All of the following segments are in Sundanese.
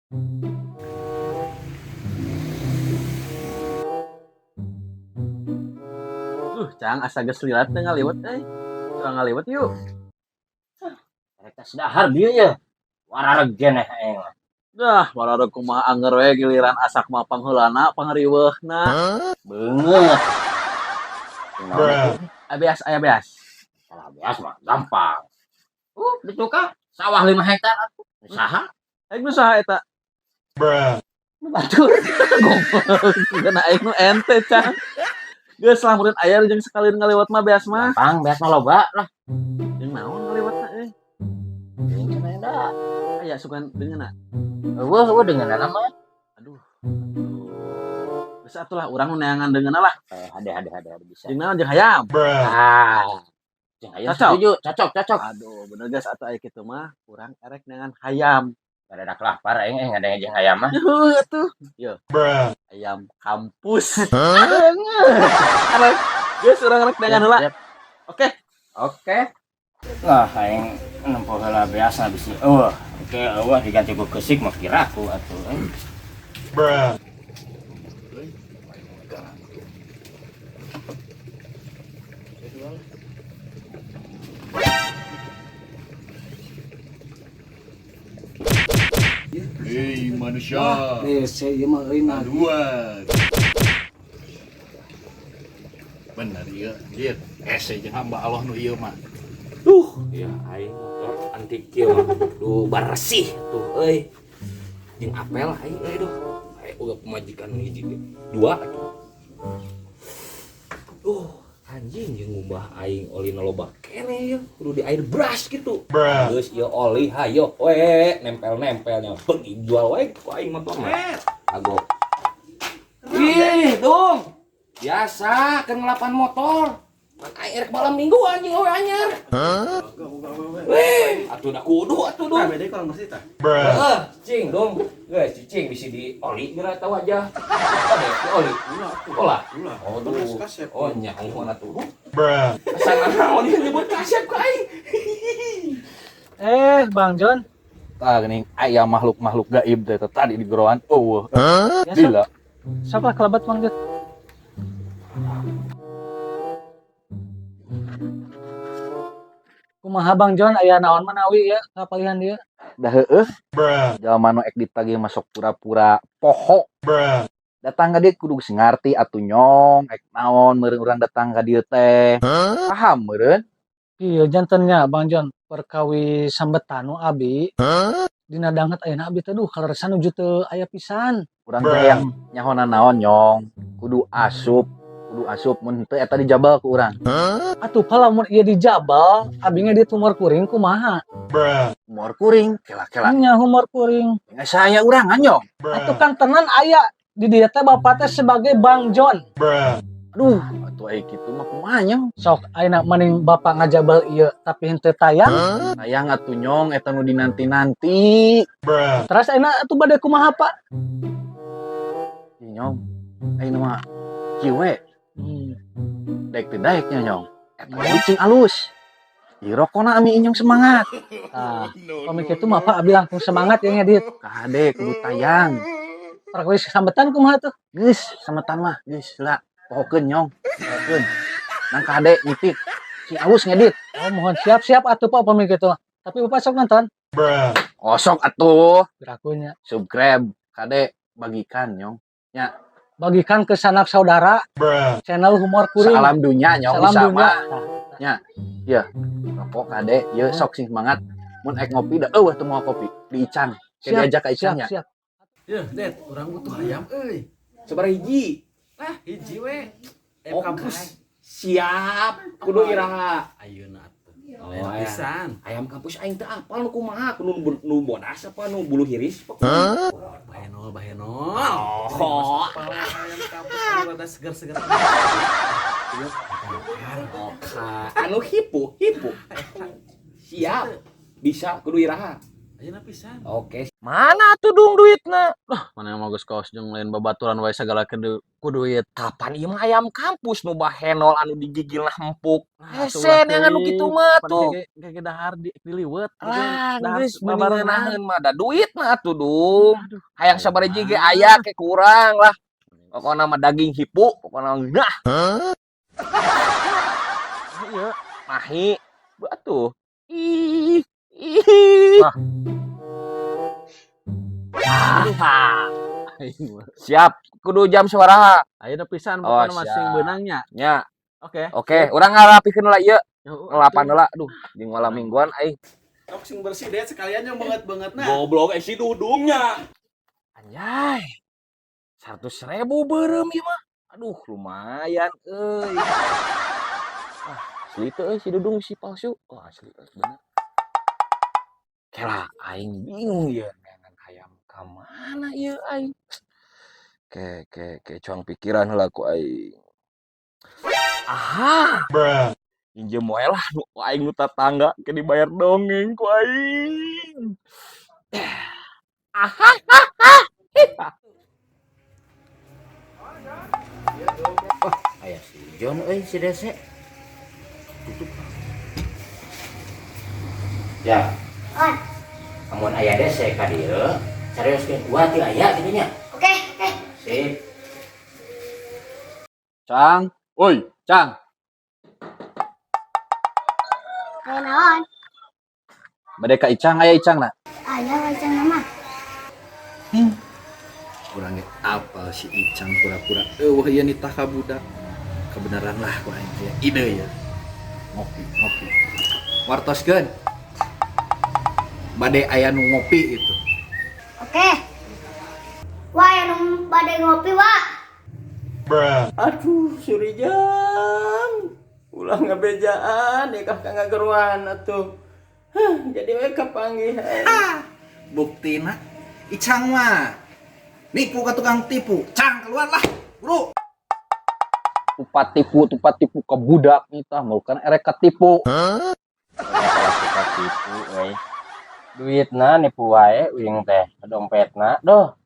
Cang asa geus lilat teh ngaliwet euy. Urang ngaliwet yuk. Rek tas dahar bieu ye. Warareg geneh aing mah. Dah, warareg kumaha anger we giliran asak mah pangheulana pangriweuhna. Beungeut. Aya beas, aya beas. Salah beas mah gampang. Ditukar sawah 5 hektar atuh. Saha? Aing nu saha eta? Nu batur. Goblok. Geuna aing nu ente, Cang. Geus lah meureun aya jeung sekalian ngaliwet mah beas mah. Gampang beas mah loba lah. Jeung naon ngaliwetna euy? Jeung cenah da. Aya sugan deungeunna. Eueuh eueuh deungeunna mah. Aduh. Geus atuh lah urang nu neangan deungeunna lah. Hade hade hade hade bisa. Jeung naon jeung hayam. Ah. Jeung hayam Cocok. setuju, cocok cocok. Aduh, bener geus atuh aya kitu mah urang erek neangan hayam. Badadak lapar aing ngadenge jeung hayam mah. Heuh atuh. Yeuh. Ayam kampus. Beungeut. Geus urang rek neangan heula. Oke. Oke. Lah aing nempo heula biasa bisi eueuh. Oke eueuh diganti ku keusik mah kiraku atuh. Hei manusia, Hese ieu mah euy mah. dua. Bener ieu, anjir. Hese jeung hamba Allah nu ieu mah. Duh, ya aing motor antik kieu mah. Duh bersih tuh euy. Jeung apel aing euy duh. Aing boga pamajikan hiji ge. Dua atuh. Duh, anjing jeung ngumbah aing olina loba keneh ieu. Kudu di air brush gitu. Geus ieu oli hayo we nempel-nempelnya. Beuki jual we ku aing motor mah. Kagok. Ih, dong. Biasa keur ngelapan motor. Man aing erek malam minggu anjing euy anyar. Weh, atuh da kudu atuh dong. Beda kurang bersih tah. Heeh, cing dong. Geus cicing bisi di oli geura tahu aja. Ade di oli. Ulah. Oh, tuh. Oh, nya unggul atuh. Asa naon ieu nyebut kasep ka aing. Bang Jon. Tah geuning aya makhluk-makhluk gaib teh tadi di geroan. Eueuh. Ya, Lila. Sok lah kelebat Bang Jon. Kumaha Bang Jon aya naon manawi ya kapalihan dieu? Dah heueuh. Jalma nu ek ditagih masuk pura-pura poho. Datang ka dieu kudu geus ngarti atuh nyong ek naon meureun urang datang ka dieu teh. Paham meureun? Iya jantennya Bang Jon perkawi sambetan nu abi. Dina danget ayeuna abi teh duh kaleresan nuju teu aya pisan. Urang teh hayang nyahona naon nyong. Kudu asup, kudu asup mun teu eta dijabal ku urang. Atuh pala mun ieu dijabal abi ge ditumor kuring kumaha? Humor kuring kela-kela. Nya humor kuring. Geus aya urang nyong. Atuh kan tenan aya di dieu teh bapak teh sebagai Bang Jon. Aduh, atuh aya kitu mah kumaha nyong? Sok ayeuna mending bapak ngajabal ieu tapi henteu tayang. Tayang atuh nyong eta nu dinanti-nanti. Terus ayeuna atuh bade kumaha Pak? Ih, nyong, ayeuna mah kieu we. Daek teu daek nya nyong. Eta kucing alus. Ieu rokona ami inyong semangat. Tah, pamit kitu mah Pak abi langkung semangat ya ngedit. Kade kudu tayang. Perkawis sambetan kumaha tuh? Geus, sambetan mah geus lah. Pohokeun nyong, pohokeun. Nang kade ngitip. Si alus ngedit. Oh, mohon siap-siap atuh Pak pamit kitu. Tapi Bapak sok nonton. Oh, sok atuh. Gerakunya. Subscribe, kade bagikan nyong. Nya. Bagikan ke sanak saudara. Channel Humor Kuring. Salam dunia nyong Salam bisa dunia. mah. Nya. Ya. Rokok kade, ye sok sing semangat. Mun ek ngopi da eueuh teu moal kopi. Di Ican. Kayak Siap, diajak ka Ican siap, nya. siap. Yeuh, Det, urang butuh ayam euy. Sabaraha hiji? Lah, hiji we. Ayam Oke. kampus. Siap, kudu iraha. Ayeuna atuh. Oh, Ayam aya. pisan. Ayam kampus aing teu apal nu kumaha, nu nu bodas apa nu bulu hiris. Bahenol, bahenol. Oh. Ayam kampus anu rada seger-seger. Oke, anu hipu, hipu. Siap. Bisa kudu iraha. Ayeuna pisan. Oke. Mana tuh Dung duitna? Mana mau geus kaos jeung lain babaturan wae sagala ku duit. Kapan ieu mah ayam kampus nu bahenol anu digigilna empuk. Nah, atuh Hese ulah neangan nu teuing. kitu mah Pan tuh. Kayak dahar di diliwet. Lah, Dahar geus mending babarengan. ngeunaheun mah da duit mah atuh Dung. Aduh, Hayang ayo sabaraha ge mah. aya ke kurang lah. Pokokna mah daging hipu, pokokna ngah. Iya. Mahi. Batuh. Ih. Ih. Wah. Ah, Aing mah. siap. Kudu jam sabaraha? Ayeuna pisan Oh, pokokna masing siap. beunangnya. Nya. Oke. Oke, urang ngarapikeun heula ieu. Heeh, Ngelapan heula. Aduh, jeung malam mingguan aing. Sok sing bersih deh sekalian yang banget-bangetna. Goblok eh si Dudungnya. Anjay. 100.000 beureum ieu mah. Aduh, lumayan euy. Ah, asli teu euy si Dudung si palsu. Oh, asli euy bener. Kela aing bingung ieu neangan hayam ka mana ieu aing. Ke ke ke cuang pikiran heula ku aing. Aha. Injem wae lah nu aing nu tatangga ke dibayar dongeng ku aing. Aha. Aya si John euy si Dese. Tutup. Ya. Amun aya Dese ka dieu, seriuskeun gua teu aya kitu nya. Oke, oke. Sip. Cang, woi, Cang. Aya naon? Bade ka Icang aya Icang na. Aya Icang nama. Urang ge apal si Icang pura-pura eueuh ieu nitah ka budak. Kebenaran lah ku aing aya ide ya. Ngopi, ngopi. Wartoskeun. Bade aya nu ngopi itu. Oke. Wah, aya nu bade ngopi, Wak. Aduh, Surijang. Ulah ngabejaan nikah ka ngageruan atuh. Hah, jadi we kapanggih. Buktina Icang mah nipu ka tukang tipu. Cang keluar lah, bro. Tupat tipu ke budak nitah mau kan erek ketipu. Masalah tipu euy. Duitna nipu wae uing teh, dompetna doh.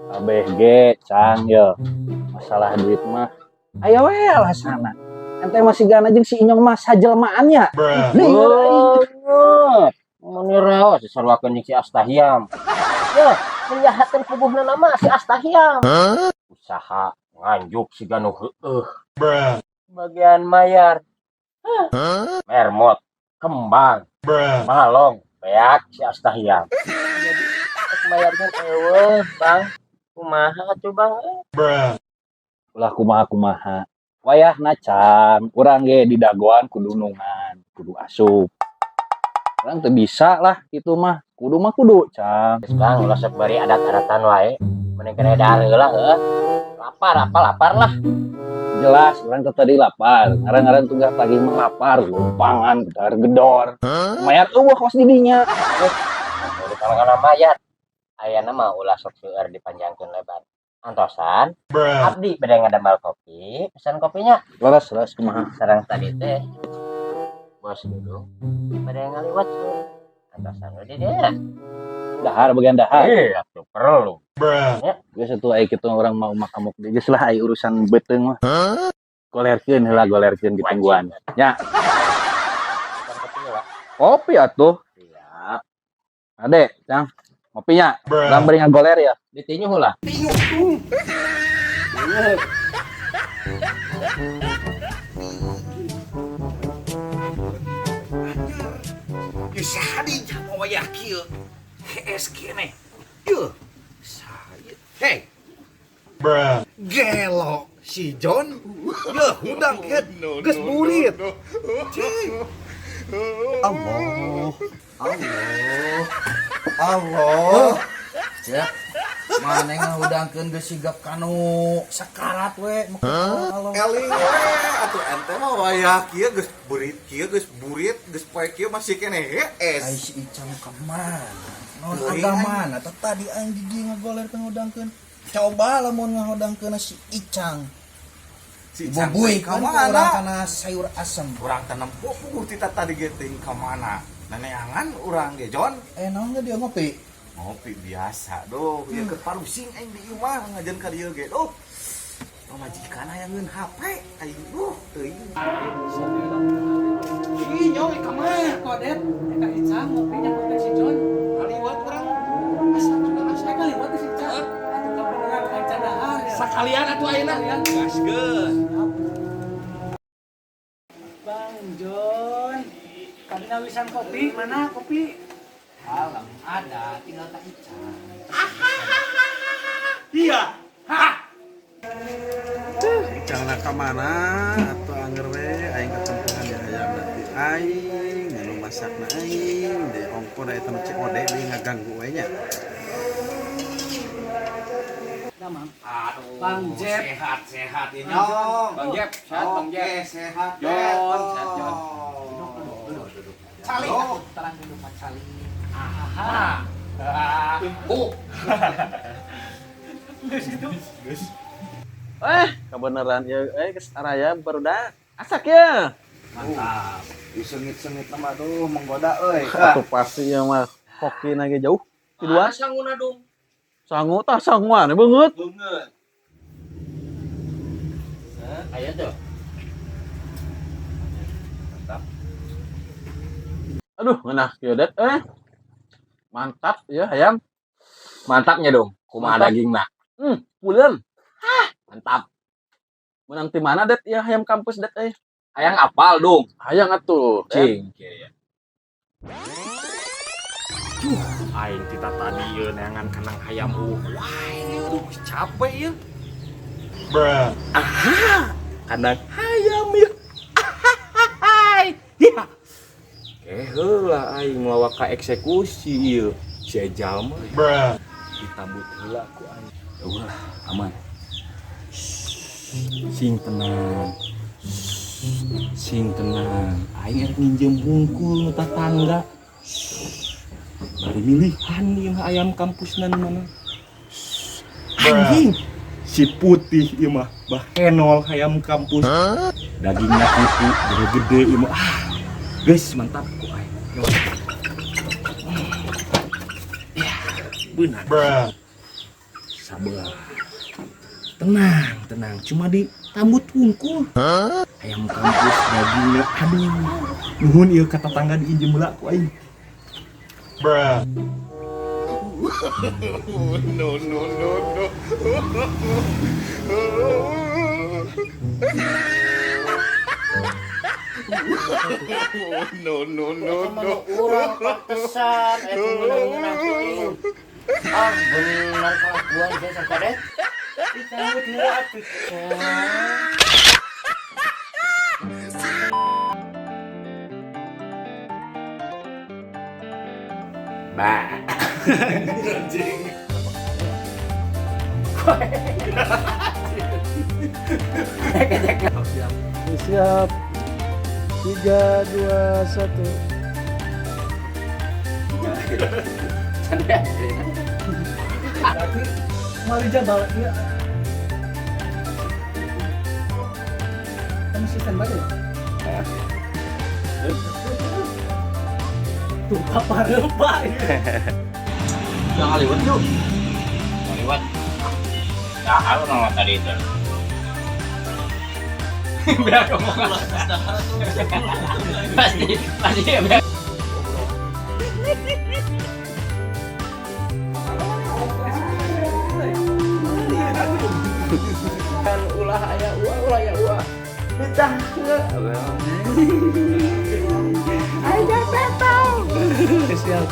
Kabeh ge Cang ye. Masalah duit mah aya we alasana. Ente masih gana jeung si Inyong mah sajelmaannya. Lieur aing. Oh, mun raos disaruakeun jeung si Astahiam. Ya, menjahatkan kubuhna nama si Astahiam. Usaha nganjuk siga nu heueuh. Bagian mayar. Hah. Mermot, kembang, malong, beak si Astahiam. Jadi rek mayarkan eueuh, Bang. Kumaha atuh, Bang? Ulah kumaha-kumaha. Wayahna Cang, urang ge di dagoan kudu nungan, kudu asup. Urang teu bisa lah kitu mah. Kudu mah kudu, Cang. Geus Bang, ulah sok bari adat-adatan wae. Mending kena dahar heula heuh. Lapar apa lapar lah. Jelas, urang teh tadi lapar. Ngaran-ngaran tugas tagih mah lapar, lumpangan, gedar gedor. Mayar eueuh kos di dinya. Udah kana mayat. Ayana mah ulah sok seueur dipanjangkeun lebar. Antosan, abdi bade ngadamel kopi, pesan kopinya. Leres, leres kumaha. Sareng tadi teh bos Dudung bade ngaliwat seueur. Antosan we di dieu. Dahar bagian dahar. Iya, atuh perlu. Geus atuh aya kitu urang mau makamuk deui geus lah aya urusan beuteung mah. Golerkeun heula, golerkeun ditungguan. Nya, Pesan kopinya lah. kopi atuh. Siap. Ade, Cang. Ngopinya. Urang bari ngagoler ya. Ditinyu heula. Ieu saha di jam wayah kieu? Hees keneh. Yeuh. Saha ieu? Hei. Gelo si John. Yeuh, hudang kieu geus burit. Cing. Allah. Allah. Allah. Ya. Mana ngahudangkeun geus sigap kanu sakarat we mah Allah. Eling we atuh ente mah wayah kieu geus burit kieu geus burit geus poe kieu masih keneh Ai hees. si Icang ka mana? Naon Teuing, agamana teh tadi aing di dieu ngagolerkeun ngahudangkeun. Coba lamun ngahudangkeun si Icang. Si Icang Bubui teh ka kan mana? urang kana sayur asem. Urang teh nempo puguh ti tadi ge teuing ka mana. Neneangan urang ge, Jon. Naon ge dia ngopi? Ngopi biasa doh, ieu keur parusing aing di imah ngajen ka dieu ge doh. Pamajikan hayangeun HP aing duh teuing. Ih, nyong ka mana? Kodet, eta Icang ngopi nyampeurkeun si John. Kaliwat urang. Asa juga asa kaliwat si Icang. Atuh kabeneran aing can dahar ya. Sakalian atuh ayeuna. Gaskeun. Bang John, kami ngawisan kopi, mana kopi? Alam ada, tinggal tak Icang. Iya. Icang ka mana atuh anger we aing katempuhan di hayam nanti aing anu masakna aing de ongko da eta nu COD deui ngaganggu we nya. Damang. Aduh, Bang Jeb. sehat-sehat ini. Nyong. Bang Jeb, sehat Bang Oke, Jeb. sehat. Jon, sehat Jon. Duduk, duduk. Cali Oh. atuh terang duduk mah cali. Aha. Oh, Geus gitu. Kebenaran ya geus araya barudak. Asak ya. mantap. Disengit-sengit mah aduh menggoda euy. Atuh pasti ya mah koki ge jauh. Di luar Sanguna dong. sangu tah sanguan beungeut. Beungeut. Aya tuh. Mantap. Aduh, ngeunah kieu det eh. Mantap ya ayam. Mantapnya dong. Kumaha Mantap. dagingna? Puleun. Mantap. Menang ti mana det ya ayam kampus det eh. Hayang apal dong. Hayang atuh. Cing kieu ya. Duh, aing tita tadi ieu neangan kanang hayam wah, ieu duh capek ieu. Bruh. Aha, kandang hayam ieu. Ahahahai. Ya. Heula aing mawa ka eksekusi ieu. Si jalma. Bruh. Ditambut heula ku aing. Ya ulah, aman. Sing tenang. Sing tenang. Aing erek nginjem hungkul nu tatangga. Bari milihan ieu ayam kampusna nu mana. Anjing. Si putih ieu mah bahenol ayam kampus. Dagingna kitu gede-gede ieu mah. Ah. Geus mantap ku aing. Ya, beunang. Sabar. Tenang, tenang. Cuma di tambut hungkul. Ayam kampus dagingna aduh. Nuhun ieu ka tetangga diinjem heula ku aing. No no no no. No no no no. Urang pantesan eta ngeunah-ngeunah teuing. Ah, bener kelakuan teh sangka deh. Dicabut heula atuh, Cang. Bah. Siap. 3 2 1. Berarti mari jabal ieu. Kamu sistem baru ya? Tuh apa lupa Jangan liwat yuk. Liwat. Nah, aku nongol tadi itu. Biar ngomong. Pasti, pasti ya. Kan ulah aya uah, ulah aya uah. Betah. Siap.